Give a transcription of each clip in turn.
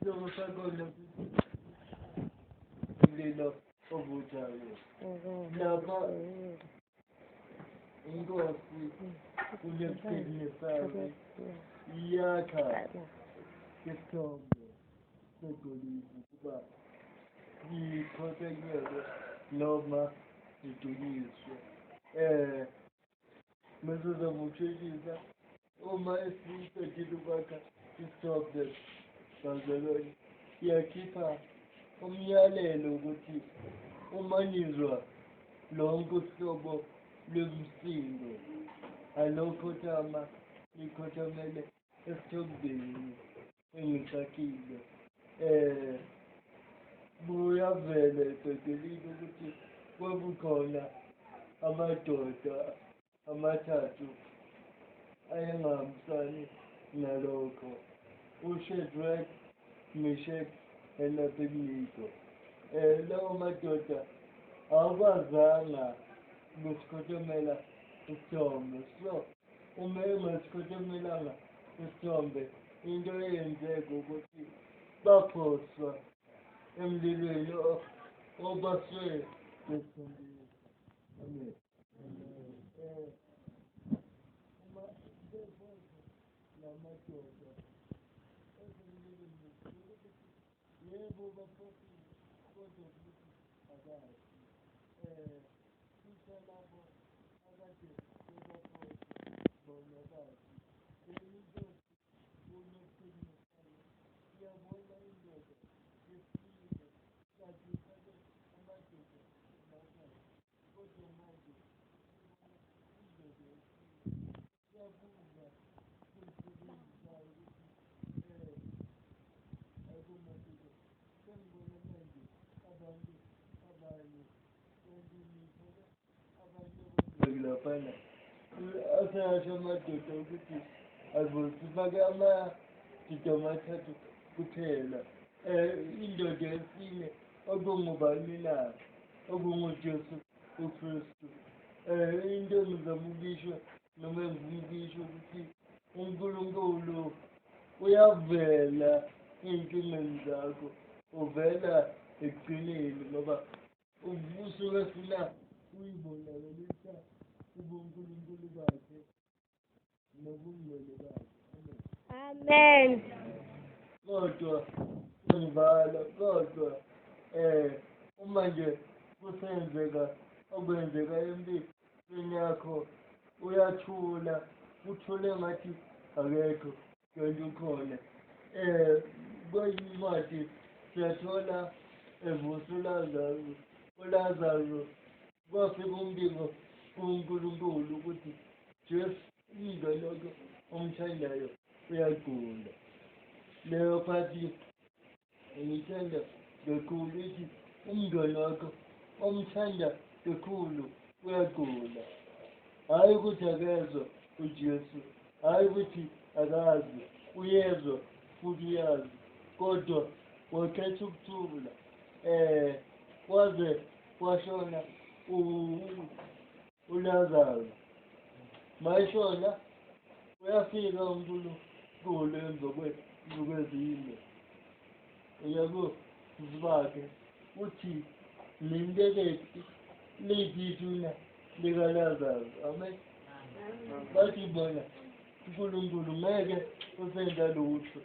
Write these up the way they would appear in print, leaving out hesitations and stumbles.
Isihloko sakhona sithi umlilo ovuthayo. Lapha inkosi uNebukadinesari iyakha isithombe segolide ukuba sikhotanyelwe noma sidunyiswe. Mesizama ukusheshisa uma esiqedile ukwakha isithombe bazalwane iyakhipha umyalelo ukuthi uma nizwa lonke uhlobo lwemisindo alokhothama nikhothamele esithombeni engisakhile. Kuyavela ebhayibhelini ukuthi kwakukhona amadoda amathathu ayengahambisani nalokho, uShadrach, Meshach and Abednego. Lawo madoda awakwazanga ukusikhothamela isithombe. So uma engasikhothemelanga isithombe, into eyenzeka ukuthi baphoswa emlilweni obaswe esithombeni. Amen. Uma bephoswa la madoda esemlilweni, yebo baphosiwe, kodwa futhi akafi. Cisha labo akade bebaphosa bona bafi. Then inkosi uNebukadnesari iyabona indoda yesine kade ifake amadoda amathathu, kodwa manje ibona indoda yesine. Iyabuza kwizisebenzi zayo ukuthi ayikho madoda, sengibona manje abantu abanye, kanti nifake abantu abangaki laphana? Aseyasho amadoda ukuthi ayibo, sifake amadoda amathathu kuphela. Indoda yesine okungubani na? OkunguJesu uKristu. Into engizama ukuyisho noma engifuna ukuyisho ukuthi uNkulunkulu uyavela ey'nkingeni zakho, uvela ekugcineni ngoba usuke efuna uyibonakalisa ubuNkulunkulu bakhe nobungcwele bakhe. Amen. Amen. Kodwa ngivala, kodwa uma nje kusenzeka okwenzeka empilweni yakho, uyathula, uthule ngathi akekho kanti ukhona. Kwenye incwadi siyathola evusa uLazaru. ULazaru kwafika umbiko kuNkulunkulu ukuthi Jesu, umngane wakho omthandayo uyagula. Leyo phathi ngiyithanda kakhulu, ithi umngane wakho omthanda kakhulu uyagula. Hhayi ukuthi akezwa uJesu, hhayi ukuthi akazi, uyezwa futhi uyazi, kodwa wakhetha ukuthula. Waze washona uLazaru. Mayeshona uyafika uNkulunkulu emva kwezinsuku ezine. Uyabo bakhe uthi nimbekephi, liphi ithuna likaLazaru? Amen. Bathi bona uNkulunkulu ngeke usenza lutho,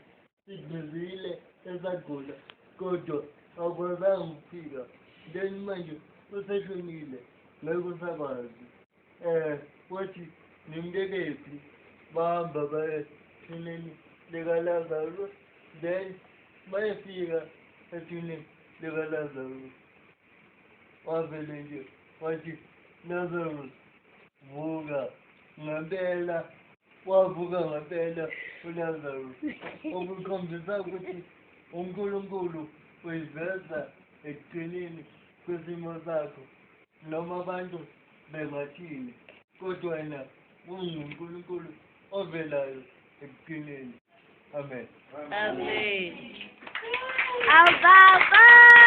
sidlizile esagula kodwa awukwazanga ukufika, then manje useshonile ngeke usakwazi. Wathi nimbekephi? Bahamba baye ethuneni likaLazaru. Then bayefika ethuneni likaLazaru, wavele nje wathi Lazarus vuka. Ngempela wavuka ngempela uLazarus, okukhombisa ukuthi uNkulunkulu uyiveza ekugcineni kwesimo sakho, noma abantu bengathini, kodwa yena unguNkulunkulu ovelayo ekugcineni. Amen. Amen. Ababa.